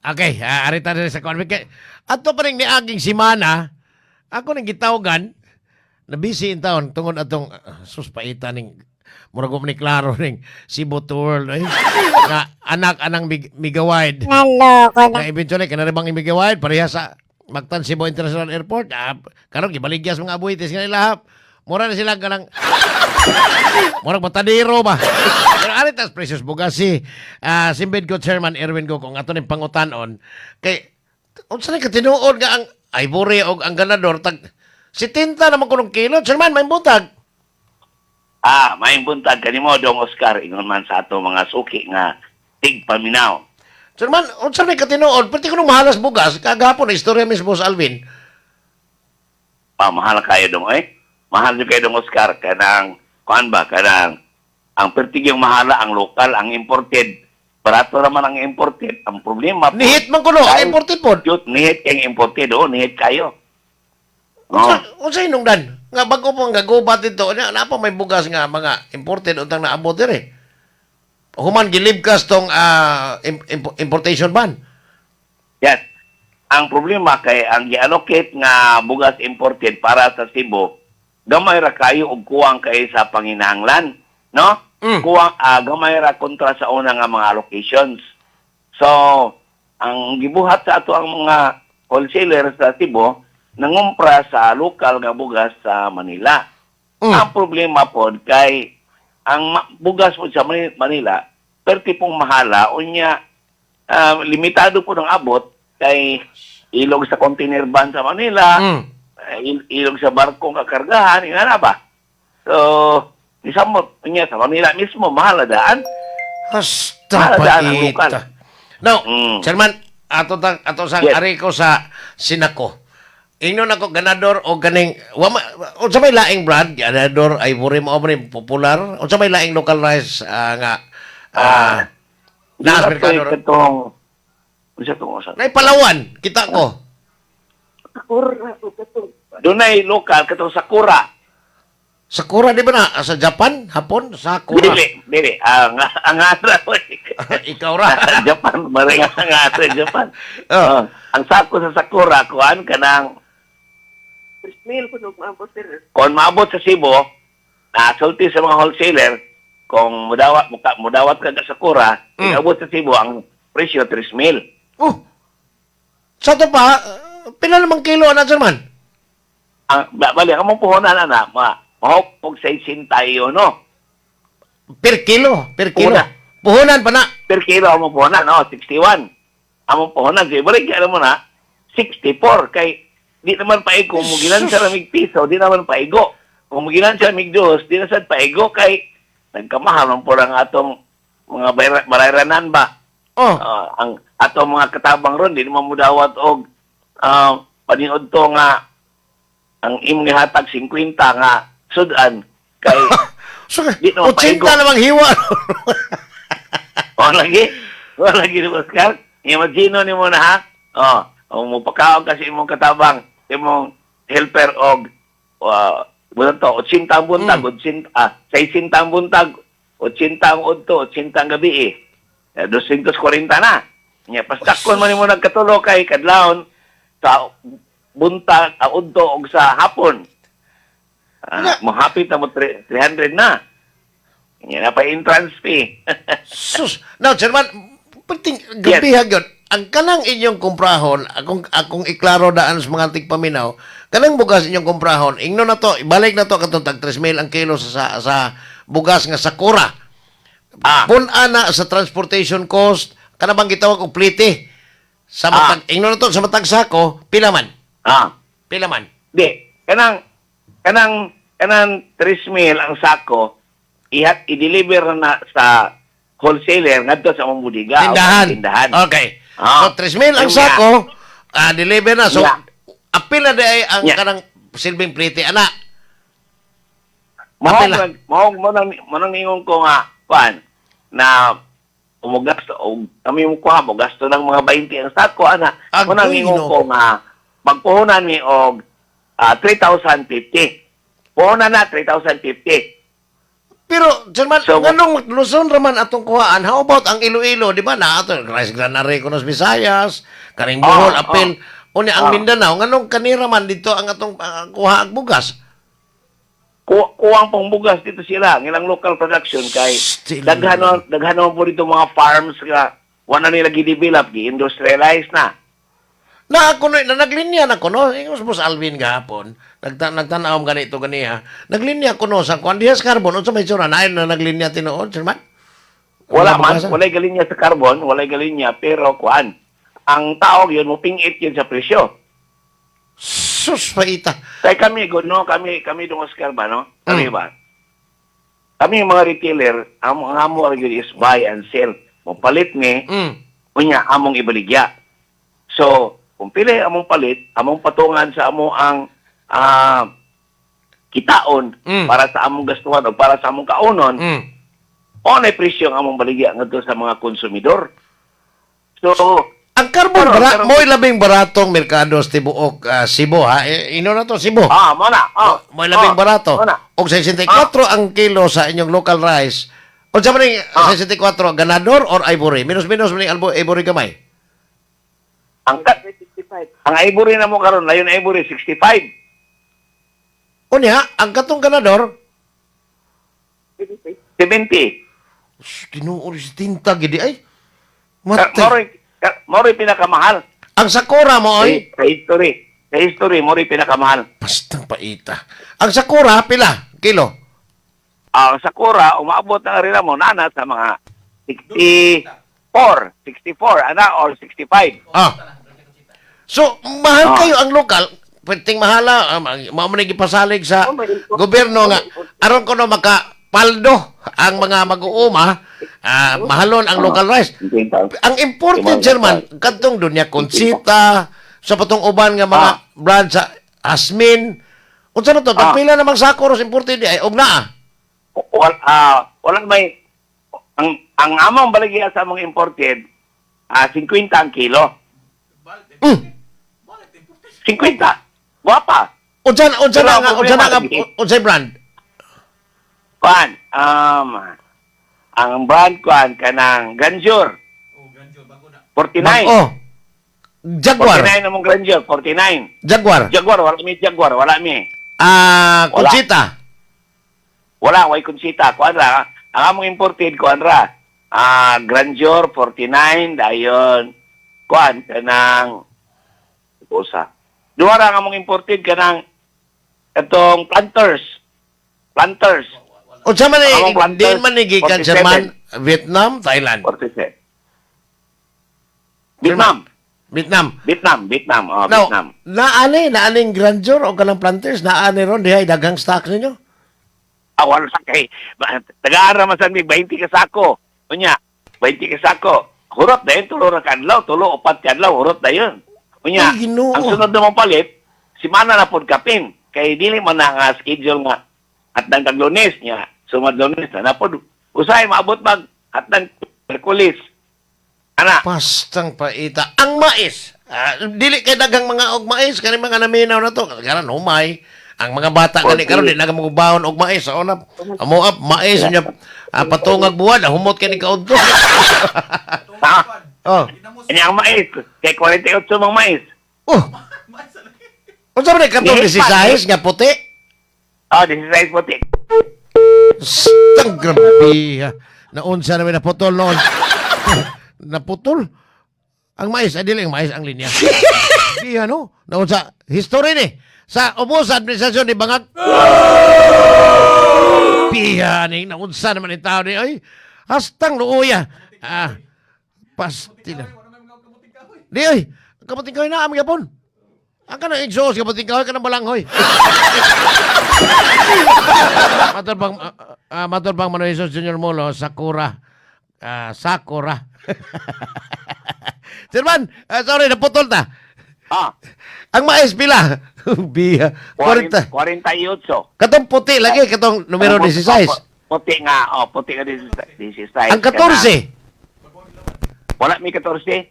Okay, arita na sa kuan. Kay ato pa rin niaging simana, ako ning gitawagan, na busy in town tungod atong sus paita ning murag ni klaro ning Cebu Tour eh, nga anak anang Megawide. Naloko na. Na eventually kanang bang Megawide pareha sa Mactan Cebu International Airport. Karon gibaligya sa mga abuitis nga nila. Mura na sila kanang murag matadero ba. Pero ari tas precious bugas si Simbid ko Chairman Erwin Go kung ato ning pangutanon kay unsa ni katinuod nga ang Ivory og ang ganador tag 70 naman kunong kilo? Chairman, may buntag. Maayong buntag kanimo, Dong Oscar, ingon man sa ato mga suki nga tigpaminaw. Chairman, unsa ni katinuod? Pati kunong mahalas bugas kagahapon na istorya mismo sa Alvin. Pa mahal kayo dong eh. Mahal jud kayo, Dong Oscar, kanang kuan ba, kanang ang pertigyong mahala ang lokal, ang imported. Barato naman ang imported. Ang problema po, Nihit man kuno ang dahil imported pod. Jut, nihit kay imported, oh, nihit kayo. No. Unsa hinungdan nga bago po ang gagubat dito nya na pa may bugas nga mga imported untang naabot dire human gilibkas tong importation ban? Yes. Ang problema kay ang gi-allocate nga bugas imported para sa Cebu, gamay ra kayo og kuwang kay sa panginahanglan, no? Kuwang, gamay ra kontra sa una nga mga allocations. So, ang gibuhat sa ato ang mga wholesaler sa Cebu, nangumpra sa lokal nga bugas sa Manila. Ang problema pod kay ang bugas po sa Manila, perti pong mahala, unya limitado po ng abot kay ilog sa container van sa Manila, ilog sa barkong kakargahan, ina na ba? So, isamot unya sa Manila mismo mahal na daan. Hasta Mahal daan ang lokal. paita. Now, Chairman, ato sa ari ko sa Sinako. Ingnon ako ganador o ganing wa ma, unsa may laing brand ganador, Ivory mo ni popular, unsa may laing local rice nga naa sa Di ba merkado ron? Katong unsa tong usa? Nay Palawan kita ko. Dunay lokal katong Sakura. Sakura di ba na sa Japan, Hapon, Sakura. Dili, dili. Ang ara. Ikaw ra. Japan, maring ang ara Japan. Oh. Oh, ang sako sa Sakura kuan kanang kung maabot sa Cebu, nasulti sa mga wholesaler, kung mudawat mudawat ka sa Sakura, inabot sa Cebu ang presyo 3,000. Oh. Sa to pa, pila namang kilo ana, Chairman? Ang bali ang among puhunan ana, ma mahop og 6 tayo no. Per kilo, per kilo. Puhunan. Puhunan pa na. Per kilo among puhunan, no, 61. Among puhunan, di balik alam mo na 64 kay di naman paigo kung mugilan sa ramig piso, di naman paigo. Kung mugilan sa ramig dos, di na sad paigo kay nagkamahal man po ang atong mga barayranan ba. Oh. Ang atong mga katabang ron di naman mudawat og paniud to nga ang imong gihatag 50 nga sudan kay So, di naman 80 paigo. namang hiwa. O lagi. O lagi ni Oscar. Imagine ni mo na ha. O, o mo pakaon kasi imong katabang, imong helper og bulan to, 80 ang buntag, 80, 60 ang buntag, 80 ang udto, 80 ang gabi eh. 240 na. Nya pastakon man nimo nagkatulo kay kadlawon sa buntag, udto og sa hapon. Mohapit na mo 300 na. Nya na pa entrance fee. Sus. Now, Chairman, pating gabiha gyud. Ang kanang inyong kumprahon, akong iklaro daan sa mga tigpaminaw, kanang bugas inyong kumprahon, ingno na to, ibalik na to katong tag 3,000 ang kilo sa bugas nga Sakura. Pun-a na sa transportation cost, kana bang gitawag og plite? Sa matag, ingno na to sa matag sako, pila man? Pila man? Di, kanang 3,000 ang sako, ihat i-deliver na sa wholesaler ngadto sa among budiga o Tindahan. Tindahan. Okay. So 3,000 ang sako, deliver na. So apil na di ay ang kanang silbing plite ana. Mahong Apil na. Mahong mo nang ingon ko nga kuan na umugasto og kami mo kuha mo gasto ng mga 20 ang sako ana. Mo nang Agoy, ingon no. ko nga magpuhunan mi og 3,050. Puhunan na 3,050. Pero, Chairman, So, nganong Luzon raman atong kuhaan, how about ang Iloilo, di ba na ato Rice Granary kunos Visayas, kaning Bohol, Apil, unya ang Mindanao, nganong kanira man dito ang atong kuha ang bugas? Kuwang pong bugas dito sila, ang ilang local production kay Still. daghan daghan naman po dito mga farms nga wala nila gi-develop, gi-industrialize na. Na ako no, na naglinya na ko no, ingos Boss Alvin gahapon, nagtan-aw ganito ganiha. Naglinya ko no sa kuan diha sa Carbon, unsa may tsura na na naglinya tinuod, Chairman? Wala man, bugasan? walay galinya sa carbon, walay galinya, pero kuan. Ang tao yun, mupingit yun sa presyo. Sus paita. Kay kami, good, no? Kami, kami dong Oscar ba, no? Kami ba? Kami yung mga retailer, ang amo ang yun is buy and sell. Mopalit ni, unya among ibaligya. So, kung pili among palit, among patungan sa amo ang kitaon para sa among gastuhan o para sa among kaunon, o na presyo ang among baligya ngadto sa mga konsumidor. So, Ang Carbon bara, mo'y labing baratong merkado sa tibuok Cebu ha. Ino na to Cebu. Mo na. Mo'y labing barato. Mo na. Og 64 ang kilo sa inyong local rice. Unsa man ning 64, ganador or ivory? Minus-minus man ning ivory gamay. Ang ivory na mo karon, layon ivory 65. Unya, ang katong ganador 70. Tinuod si tinta gidi ay. Matay. Moroy pinakamahal. Ang Sakura mo ay Sa history. Sa history, moroy pinakamahal. Bastang paita. Ang Sakura pila kilo? Ang Sakura, umaabot na rin mo nana sa mga 64, 64, ana, or 65. So, mahal kayo ang lokal. Pwedeng mahala, mao man gipasalig sa gobyerno nga aron kuno makapaldo ang mga mag-uuma, mahalon ang local rice. Ang imported, Chairman, kadtong dunya Conchita, sa patong uban nga mga brand sa Asmin. Unsa na to? Tagpila namang sako ros imported di ay og naa. Walang may, ang among baligya sa among imported, 50 ang kilo. 50. Guwapa. Unsa Pero na ang nga unsa na nga problema, unsay brand? Kuan, ang brand kuan kanang Grandeur. 49. Oh. Jaguar. 49 among Grandeur, 49. Jaguar. Jaguar, wala mi Jaguar, wala mi. Wala. Conchita. Wala, way Conchita. Kuan ra, ang among imported kuan ra. Grandeur 49 dayon kuan kanang usa. Duha ra ang among imported kanang itong Planters. Planters. Unsa man Ang ni among Planters, din man ni gikan 47. Chairman, Vietnam, Thailand? 47. Vietnam. Vietnam. Vietnam, Vietnam, oh, Now, Vietnam. naani, naaning Grandeur o kanang Planters, naani ron dihay daghang stock ninyo? Wala sa kay tagaan man sa mig 20 ka sako. Unya, 20 ka sako. Hurot dayon tulo ra ka adlaw, tulo upat ka adlaw, hurot dayon. Unya, Ay, Ginoo. ang sunod na mong palit, simana na pod kapin kay dili man na nga schedule nga atdan kag Lunes nya, sumad Lunes na napod. Usahay maabot mag atdan Merkulis. Ana, Pastang paita. Ang mais. Dili kay daghang mga og mais kani mga naminaw na to. Karon humay. Ang mga bata gani karon di na magubaon og mais sa una. Amo up mais nya patungag buwan humot kay ni kaudto. Ha? Oh. Nya ang mais kay 48 mang mais. Oh. Unsa man ni katong Di, 16 nga puti? Oh, 16 puti. Stang grabe ha. Naunsa namin naputol noon. Naputol. Ang mais, ay dili ang mais ang linya. Di ano? Naunsa history ni sa ubos sa administrasyon ni Bangag. Piya ni naunsa naman ni tao ni ay hastang luoya. Pasti na. Di ay, kamuting kahoy na am gyapon. Ang kanang exhaust kamuting kahoy kanang balanghoy. Matol bang Manuel Jesus Junior Molo, Sakura. Sakura. Sirman, sorry, naputol ta. Ang mais pila. Biya. 40. 48. Katong puti lagi, katong numero 16. Puti nga, oh, puti nga 16. Ang 14. Wala may 14.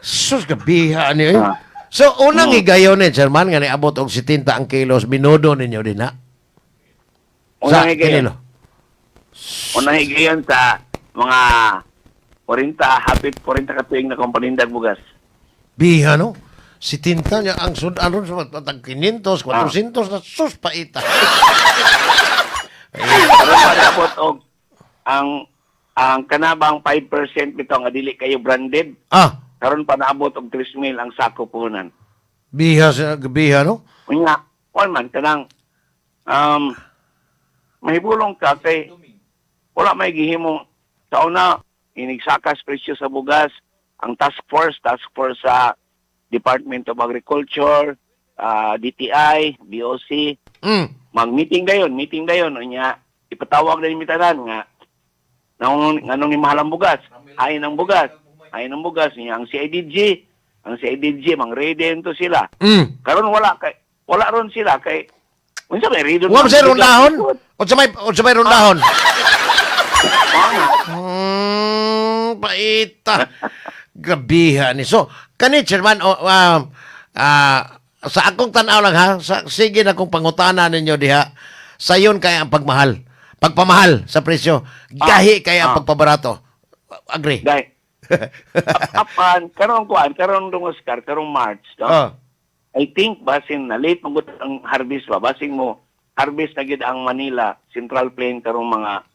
Sus, gabiha ni. Eh. So, unang higayon ni Chairman, nga niabot og 70 ang kilos, minudo ninyo din ha? Unang higayon. Kinilo. Unang higayon sa mga 40, hapit 40 ka tuig na kong panindag bugas. Biha, no? 70 niya ang sud-an ron sa tag 500, 400 na, sus, paita. Karon pa dapat og ang kanabang 5% bitaw nga dili kayo branded, karon pa naabot og 3,000 ang sako puhunan. Biha sa biha, no? Unya, kuan man kanang mahibulong ka kay wala may gihimo sa una. Inigsakas presyo sa bugas ang task force sa Department of Agriculture, DTI, BOC, mag-meeting dayon, meeting dayon. Unya ipatawag na yung tanan nga nganong ni mahal ang bugas, ay ng bugas, ay ng bugas. Unya ang CIDG mang ready to sila. Karon wala kay wala ron sila kay unsa may ready. Wa sa rundahon? Unsa may rundahon? Paita. Grabiha ni. So, kani, chairman, oh, sa akong tan-aw lang ha, sa, sige na kong pangutana ninyo diha. Sayon kay ang pagmahal. Pagpamahal sa presyo. Gahi kay ang pagpabarato. Agree? Dai. Apan karon kuan karon dong Oscar, karong March, no? I think basin na late magud ang harvest ba, basin mo harvest na gid ang Manila Central Plain karong mga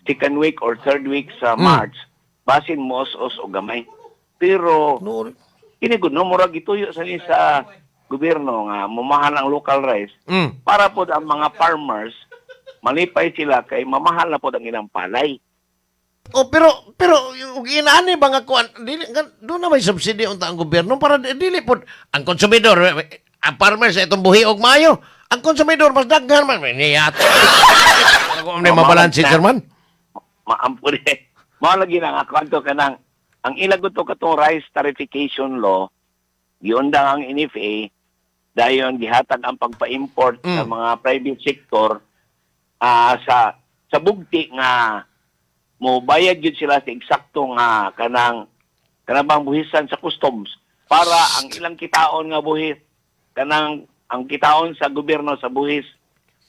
second week or third week sa March, basin mo os o gamay, pero No. kini gud, no, murag gituyo sa ni sa gobyerno nga momahal ang local rice para pod ang mga farmers malipay sila kay mamahal na pod ang ilang palay. Oh, pero pero ug inaani ba nga kuan, dili nga do na may subsidy unta ang gobyerno para dili pod ang konsumidor, ang farmer sa itong buhi og maayo, ang konsumidor mas daghan man niyat. Ako ni Oh, mabalanse, mao- chairman. Maampo ni. Mao lagi na nga kwanto kanang ang ilagot to katong rice tarification law, giundang ang NFA, dayon gihatag ang pagpa-import sa mga private sector sa bugti nga mo bayad gyud sila sa eksakto nga kanang kanabang buhisan sa customs para ang ilang kitaon nga buhis, kanang ang kitaon sa gobyerno sa buhis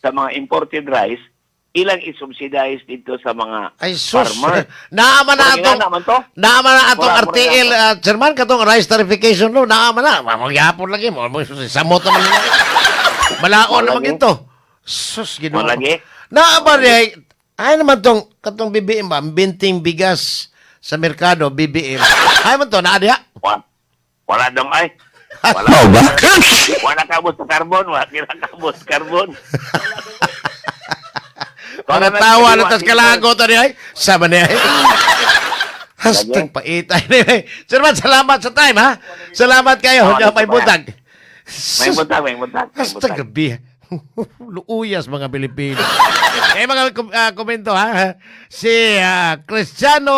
sa mga imported rice, ilang isubsidize dito sa mga Ay sus. farmer. Naa man na Murag atong ingana man to. Naa man na atong Mura RTL, chairman, katong rice tarification law, naa man na. Magyapon lagi mo samot naman nila. Malaon Wala naman lagi. ito. Sus, Ginoo. Wala lagi. Naa ba rin, ay naman tong katong BBM ba, ang binting bigas sa merkado, BBM. Ay man to, naa diha. Wala dong ay. Wala. ba? Wala kabot sa carbon, wala kinakabot sa carbon. Mga tawa na tas kalago to niya ay. Sama niya ay. Hastag pait. Anyway, Sir Man, salamat sa time ha. Salamat kayo. Oh, May butag. May butag, may butag. May Hastag butag. gabi. Luuyas mga Pilipino. Eh mga komento ha. Si Cristiano